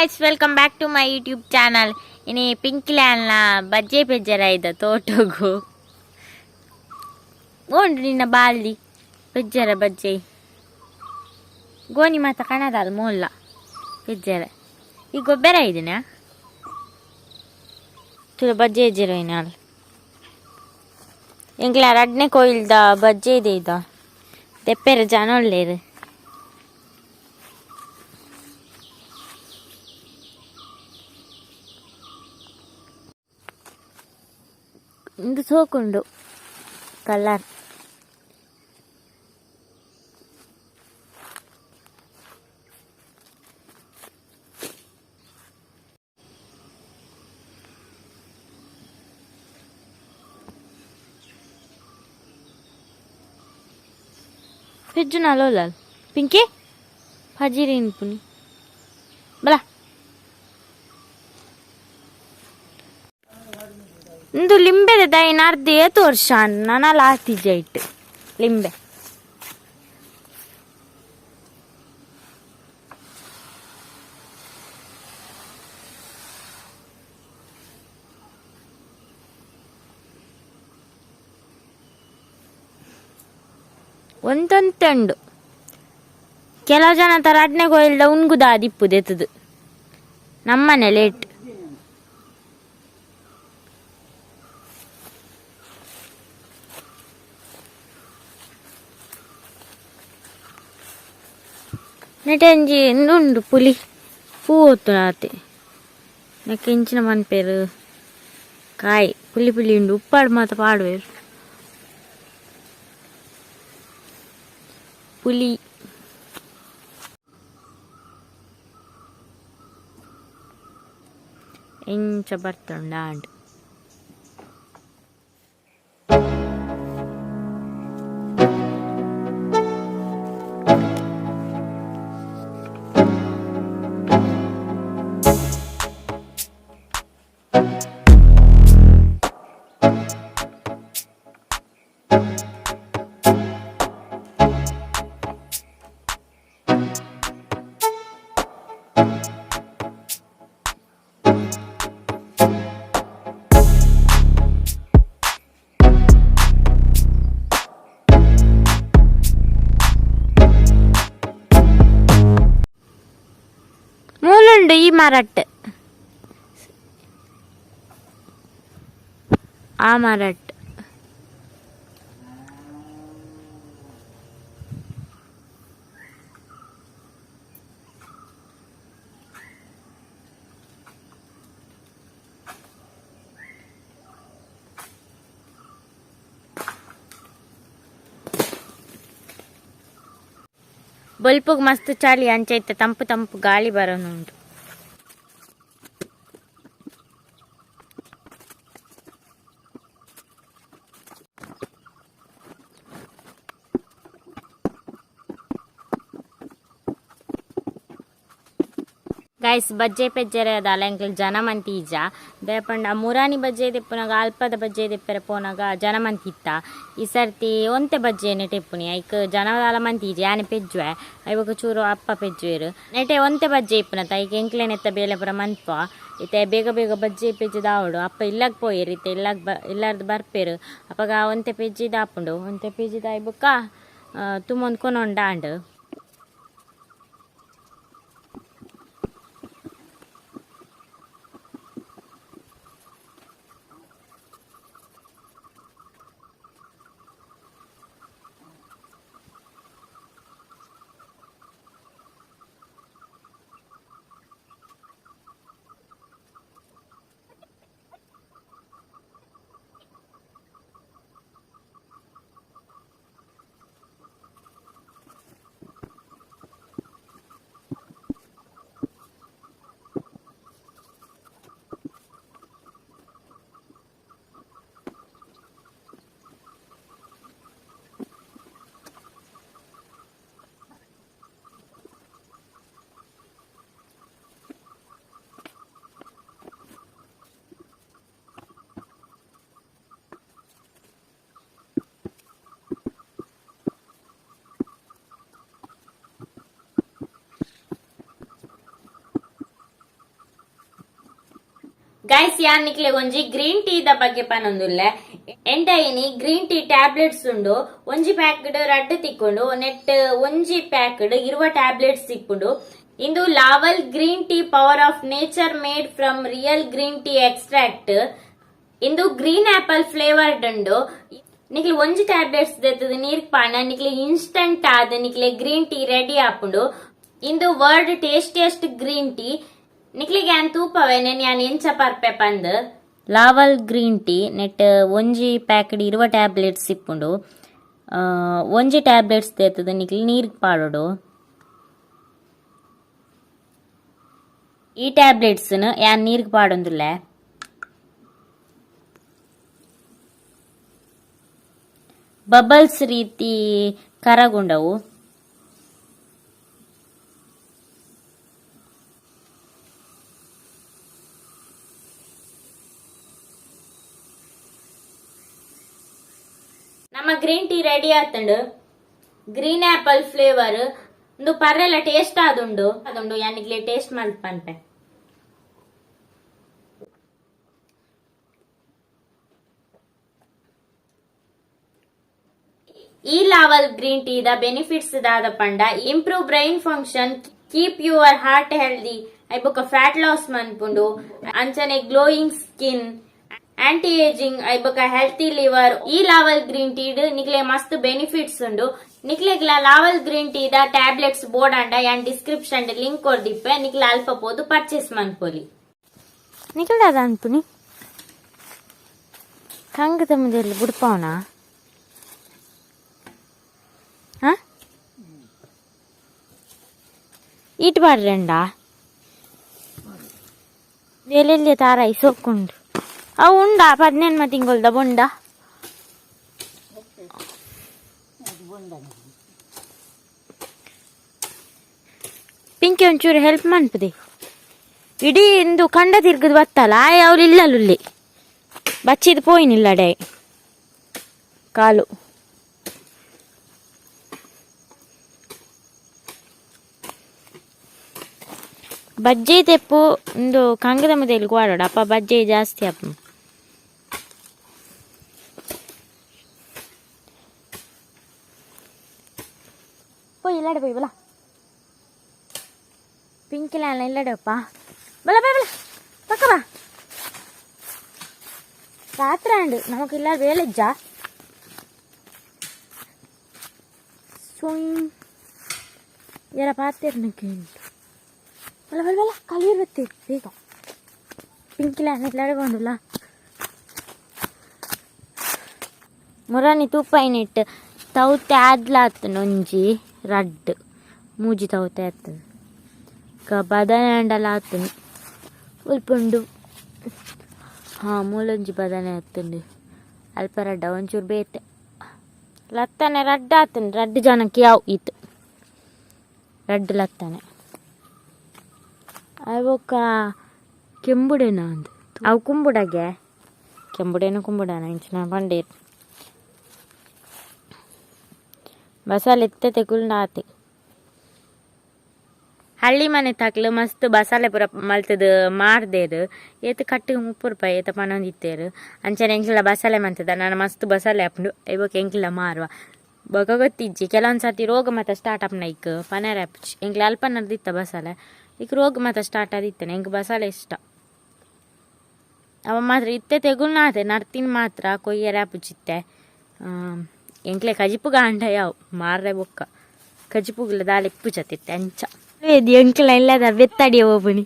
Guys, welcome back to my YouTube channel. ಇನಿ ಪಿಂಕಿಲ್ಯಾನ್ಲ ಬಜ್ಜೆ ಪೆಜ್ಜರ ಇದ್ದ ತೋಟಗು ಓಂಡು ನಿನ್ನ ಬಾಲ್ದಿ ಪೆಜ್ಜರ ಬಜ್ಜೆ ಗೋಣಿ ಮಾತ ಕಣದಾಲ್ ಮೋಲ್ಲ ಪೆಜ್ಜರ ಈ ಗೊಬ್ಬರ ಇದೀನ ತುಳು ಬಜ್ಜೆ ಇಜ್ಜಿರ ಇನಾಲ್ ಎಂಕ್ಲ ರಡ್ನೆ ಕೊಯ್ಲ್ದ ಬಜ್ಜೆ ಇದೆ ಇದ ತೆಪ್ಪೆರ ಜನ ಒಳ್ಳೇರು. ಇಂದು ಸೋಕುಂಡು ಕಲರ್. ಪೆಜ್ಜು ನಾಲೋಲಾಲ್ ಪಿಂಕಿ ಫಜೀರಿ ಪುನಿ ಬಲ ಇಂದು ಲಿಂಬೆದ ದೈನ ಅರ್ಧ ಏತು ವರ್ಷ ನನಲ ಆತಿಜ ಇಟ್ಟು ಲಿಂಬೆ ಒಂದೊಂದುಂಡು. ಕೆಲವು ಜನ ತರ ಅಡ್ನೆ ಕೊಯ್ಲ್ದ ಉನ್ಗುದ ದಿಪ್ಪುದೆತ್ತದು ನಮ್ಮನೆ ಲೇಟ್. ನೆಟಂಜಿ ಉಂಡು ಪುಲಿ ಪೂ ಆತೆ ನೆಕ್ ಎಂಚಿನ ಮನ್ಪೇರು ಕಾಯಿ ಪುಲಿ ಪುಲಿ ಉಂಡು ಉಪ್ಪಾಡು ಮಾತ ಪಾಡುವೆರು ಪುಲಿ. ಎಂಚ ಬರ್ತುಂಡ ಆಂಡ್. ಮೂಲುಂಡು ಈ ಮರಟ್ ಆ ಮರಟ್. ಬೊಲ್ಪುಗ್ ಮಸ್ತ್ ಚಾಲಿ ಅಂಚ ಇತ್ತೆ ತಂಪು ತಂಪು ಗಾಳಿ ಬರೋನುಂಟು. ಗೈಸ್, ಬಜ್ಜೆ ಪೆಜ್ಜೆರೆ ದಾಲ ಎಂಕಲ್ ಜನ ಮಂತಿ ಇಜ್ಜ. ದಾಯೆ ಮುರಾನಿ ಬಜ್ಜೆ ದೆಪ್ಪುನಗ ಅಲ್ಪದ ಬಜ್ಜೆ ದೆಪ್ಪರೆ ಪೋನಗ ಜನ ಮಂತಿ ಇತ್ತ. ಈ ಸರ್ತಿ ಒಂತೆ ಬಜ್ಜೆ ನೆಟೆ ಇಪ್ಪುನಿ, ಐಕ್ ಜನ ದಾಲ ಮಂತಿ ಇಜ್ಜಿ. ಯಾನೆ ಪೆಜ್ಜುವೆ, ಐಬೊಕ ಚೂರು ಅಪ್ಪ ಪೆಜ್ಜುವೆರು. ನೆಟೆ ಒಂತೆ ಬಜ್ಜೆ ಇಪ್ಪುನತ, ಐಕ್ ಎಂಕ್ಲೆನೆತ್ತ ಬೇಲೆ ಪೂರ ಮನ್ಪ. ಇತ್ತೆ ಬೇಗ ಬೇಗ ಬಜ್ಜೆ ಪೆಜ್ಜೆ ದಾವಡು. ಅಪ್ಪ ಇಲ್ಲಗ್ ಪೋಯೆರ್, ಇತ್ತೆ ಇಲ್ಲಗ್ ಬ ಇಲ್ಲಾರ್ದು ಬರ್ಪೇರು. ಅಪಗ ಒಂತೆ ಪೆಜ್ಜಿ ದಾಪುಂಡು. ಒಂತೆ ಪೆಜ್ಜಿ ದಾಯಿ ಬೊಕ್ಕ ತುಮೊಂದು ಕೊನೊಂಡಾಂಡ್. Guys, ಯಾನ್ ನಿಕ್ಲೆ ಒಂಜಿ ಗ್ರೀನ್ ಟೀ ದ ಬಗ್ಗೆ ಪನೊಂದುಲ್ಲೆ. ಎಂಟೈನಿ green tea tablets ಉಂಡು. ಒಂಜಿ ಪ್ಯಾಕ್ಡ್ ರಡ್ಡ್ ತಿಕ್ಕೊಂಡು, ನೆಟ್ ಒಂಜಿ ಪ್ಯಾಕ್ಡ್ 20 ಟ್ಯಾಬ್ಲೆಟ್ಸ್ ತಿಕ್ಕುಂಡು. ಇಂದು Lawal green tea, power of nature, made from real green tea extract. ಇಂದು green apple flavoured ಉಂಡು. ನಿಕ್ಲೆ ಒಂಜಿ ಟ್ಯಾಬ್ಲೆಟ್ಸ್ ದೆತ್ತದು ನೀರ್ ಪಾನ ನಿಕ್ಲೆ ಇನ್ಸ್ಟಂಟ್ ಆದ್ ನಿಕ್ಲೆ green tea ready ಆಪುಂಡು. ಇಂದು world tastiest green tea. ನಿಕ್ಲೆಗೆ ಯಾನ್ ತೂಪವೆ ನೆನ್ ಯಾನ್ ಎಂಚ ಪರ್ಪೆ ಪಂದ್. ಲಾವಲ್ green tea net ಒಂಜಿ ಪ್ಯಾಕೆಟ್ 20 ಟ್ಯಾಬ್ಲೆಟ್ಸ್ ಇಪ್ಪುಂಡು. ಒಂಜಿ ಟ್ಯಾಬ್ಲೆಟ್ಸ್ ದೆತ್ತದು ನಿಕ್ಲೆ ನೀರ್ ಪಾಡೋಡು. ಈ ಟ್ಯಾಬ್ಲೆಟ್ಸ್ ಯಾನ್ ನೀರ್ಗ್ ಪಾಡೊಂದುಲ್ಲೆ. ಬಬಲ್ಸ್ ರೀತಿ ಕರಗುಂಡವು. ನಮ್ಮ green tea ready ಆತಂಡು. Green apple flavour ಒಂದು ಪರ್ರೆಲ್ಲ ಟೇಸ್ಟ್ ಆದುಂಡು ಅದುಂಡು. ಯಾನಿಗ್ಲೆ ಟೇಸ್ಟ್ ಮಲ್ತ್ ಪನ್ಪೆ. ಈ ಲಾವಲ್ green tea the benefits ದಾದ ಪಂಡ, improve brain function, keep your heart healthy, ಐಬೊಕ fat loss ಮನ್ಪುಂಡು, ಅಂಚನೆ glowing skin, aunty ageing, ಐಬೊಕ healthy liver. ಈ ಲಾವಲ್ ಗ್ರೀನ್ ಟೀ ನಿಕ್ಲೆ ಮಸ್ತ್ ಬೆನಿಫಿಟ್ಸ್ ಉಂಡು. ನಿಕ್ಲೆಗ್ಲ ಲಾವಲ್ green tea the tablets ಬೋಡಾಂಡ ಯಾನ್ ಡಿಸ್ಕ್ರಿಪ್ಷನ್ ಲಿಂಕ್ ಕೊರ್ದಿಪ್ಪೆ. ನಿಕ್ಲೆ ಅಲ್ಪ ಪೋದು ಪರ್ಚೇಸ್ ಮನ್ಪೊಲಿ. ನಿಕ್ಲೆ ದಾದ ಅನ್ಪುನಿ? ಕಂಗ್ ತಮ್ಮದಲ್ಲಿ ಬುಡ್ಪಾವನ? ಹಾ, ಈಟ್ ಬಾಡ್ರಂಡ ಎಲ್ಲೆಲ್ಲಿ ತಾರಾಯಿ ಸೋಕುಂಡು. ಅವು ಉಂಡಾ? 15 ತಿಂಗಳ್ದ ಬೊಂಡ. ಪಿಂಕಿ, ಒಂಚೂರು ಹೆಲ್ಪ್ ಮನ್ಪುದೆ. ಇಡೀ ಇಂದು ಕಂಡ ತಿರ್ಗದ್ ಬತ್ತಲ್ಲ ಆಯ್. ಅವ್ರು ಇಲ್ಲಲುಲ್ಲಿ ಬಚ್ಚಿದ್ ಪೋಯಿನಿಲ್ಲಡೆ ಕಾಲು. ಬಜ್ಜೆ ತೆಪ್ಪು ಒಂದು ಕಂಗದ ಮುದೆಯಲ್ಲಿ ವಾಡೋಡು ಅಪ್ಪ. ಬಜ್ಜೆ ಜಾಸ್ತಿ ಅಪ್ಪ. ಪೋಯ್ ಇಲ್ಲಡೆ, ಪೋಯ್ ಬಲ. ಪಿಂಕಿಲ ಇಲ್ಲಡಪ್ಪ. ಬಲ ಬಲ ಬಲ, ಪಕ್ಕ ಬಾ. ರಾತ್ರಿ ಅಂಡು ನಮಕಿಲ್ಲ ವೇಳೆಜ್ಜ ಸೊಯ್ ಎರ ಪಾತಿರ್ನಕ್ಕೆ. ಬಲ ಬಲ ಬಲ, ಕಲಿಯರ್ ಬತ್ತಿ ಬೇಗ. ಪಿಂಕಿಲ ಇಲ್ಲಡೆ ಬಂದುಲ್ಲ. ಮುರಾನಿ ತೂಪಾಯಿನಿಟ್ಟು ತೌತೆ ಆದ್ಲಾತನ. ಒಂಜಿ ರಡ್ಡ್ ಮೂಜಿ ತೌತೆ ಆತನ. ಕ ಬದನೆ ಆಂಡಲ ಆತನು ಉಲ್ಪುಂಡು. ಹಾ, ಮೂಲೊಂಜಿ ಬದನೆ ಆತುಂಡು. ಅಲ್ಪ ರಡ್ಡ ಒಂಚೂರು ಬೇತೆ ಲತ್ತನೆ ರಡ್ಡ ಆತನು. ರಡ್ಡ್ ಜನಕ್ಕೆ ಯಾವು ಈತ್ ರಡ್ಡ್ ಲತ್ತನೆ. ಅವು ಕೆಂಬುಡೆನ ಅಂದ್. ಅವು ಕುಂಬುಡಗೆ ಕೆಂಬುಡೇನು ಕುಂಬುಡನ ಇಂಚಿನ ಪಂಡೇರು. ಬಸಾಲೆ ಇತ್ತೆ ತೆಗುಲ್ನ ಆತೆ. ಹಳ್ಳಿ ಮನೆ ತಕ್ಲು ಮಸ್ತ್ ಬಸಾಲೆ ಪೂರ ಮಲ್ತದು ಮಾರ್ದೇರು. ಏತ್ ಕಟ್ಟಿಗೆ 30 ರೂಪಾಯಿ ಏತ ಪನೊಂದಿತ್ತೇರು. ಅಂಚನೆ ಎಂಕ್ಲ ಬಸಾಲೆ ಮಂತದ ನಾನು ಮಸ್ತ್ ಬಸಾಲೆ ಆಪುಂಡು. ಐಬೊಕ ಎಂಕ್ಲ ಮಾರುವ ಬೊಕ ಗೊತ್ತಿಜ್ಜಿ. ಕೆಲವೊಂದು ಸರ್ತಿ ರೋಗ ಮಾತ ಸ್ಟಾರ್ಟ್ ಆಪುನ ಐಕ್ ಪನರೆ ಆಪುಜಿ ಎಂಕ್ಲ. ಅಲ್ಪ ನಡ್ದಿತ್ತ ಬಸಾಲೆ, ಈಗ ರೋಗ ಮಾತ ಸ್ಟಾರ್ಟ್ ಆದಿತ್ತನೆ. ಎಂಕ್ ಬಸಾಲೆ ಇಷ್ಟ. ಅವ ಮಾತ್ರ ಇತ್ತೆ ತೆಗುಲ್ನಾತೆ ನಡ್ತಿನ ಮಾತ್ರ ಕೊಯ್ಯರೆ ಆಪುಜಿತ್ತೆ. ಎಂಕ್ಲೆ ಕಜಿಪುಗ ಅಂಡ ಯಾವು ಮಾರ್ರೆ ಬೊಕ್ಕ ಕಜಿಪುಗ್ಲ ದಾಲ ಇಪ್ಪುಜತ್ತಿತ್ತೆ ಅಂಚ. ಎಂಕ್ಲ ಇಲ್ಲದ ಬೆತ್ತಡಿಯ ಒಬ್ಬನಿ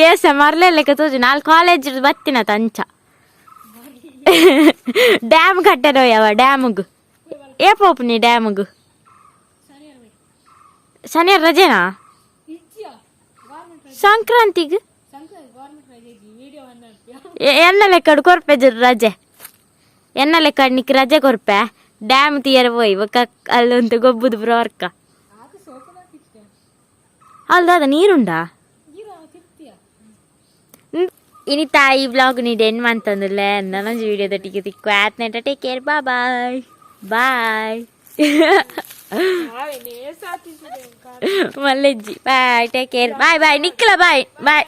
ಏಸ ಮರ್ಲೆ ಲೆಕ್ಕ ತೋಜು. ನಾಲ್ ಕಾಲೇಜ್ ಬತ್ತಿನ ತಂಚ ಡ್ಯಾಮ್ ಕಟ್ಟೆನೋ ಯಾವ ಡ್ಯಾಮ್ಗ್ ಏ ಪೋಪುನಿ ಡ್ಯಾಮ್ಗ್? ಶನಿವಾರ ರಜೆನಾ ಸಂಕ್ರಾಂತಿಗ್? ಎನ್ನ ಲೆಕ್ಕಡ್ ಕೊರ್ಪೆ ರಜೆ? ಎನ್ನ ಲೆಕ್ಕಡ್ ನಿಕ್ ರಜೆ ಕೊರ್ಪೆ. ಡ್ಯಾಮ್ ತೀಯರ ಪೋಯ್ ಬೊಕ್ಕ ಅಲ್ಲೊಂತು ಗೊಬ್ಬುದು ಪುರ ವರ್ಕ. ಅಲ್ದಾದ ನೀರುಂಡಾ? ಇನಿ ತಾಯಿ ಬ್ಲಾಗ್ ನೀಡ್ ಎನ್ ಮಂತಂದುಲ್ಲೆ. ನನೊಂಜಿ ವಿಡಿಯೋದೊಟ್ಟಿಗೆ ತಿಕ್ಕು ಆತ್ನೆಟ. Take care, bye bye. ಮಲ್ಲೆಜ್ಜಿ. Bye, take care, bye bye. ನಿಕ್ಕಲ ಬಾಯ್ ಬಾಯ್.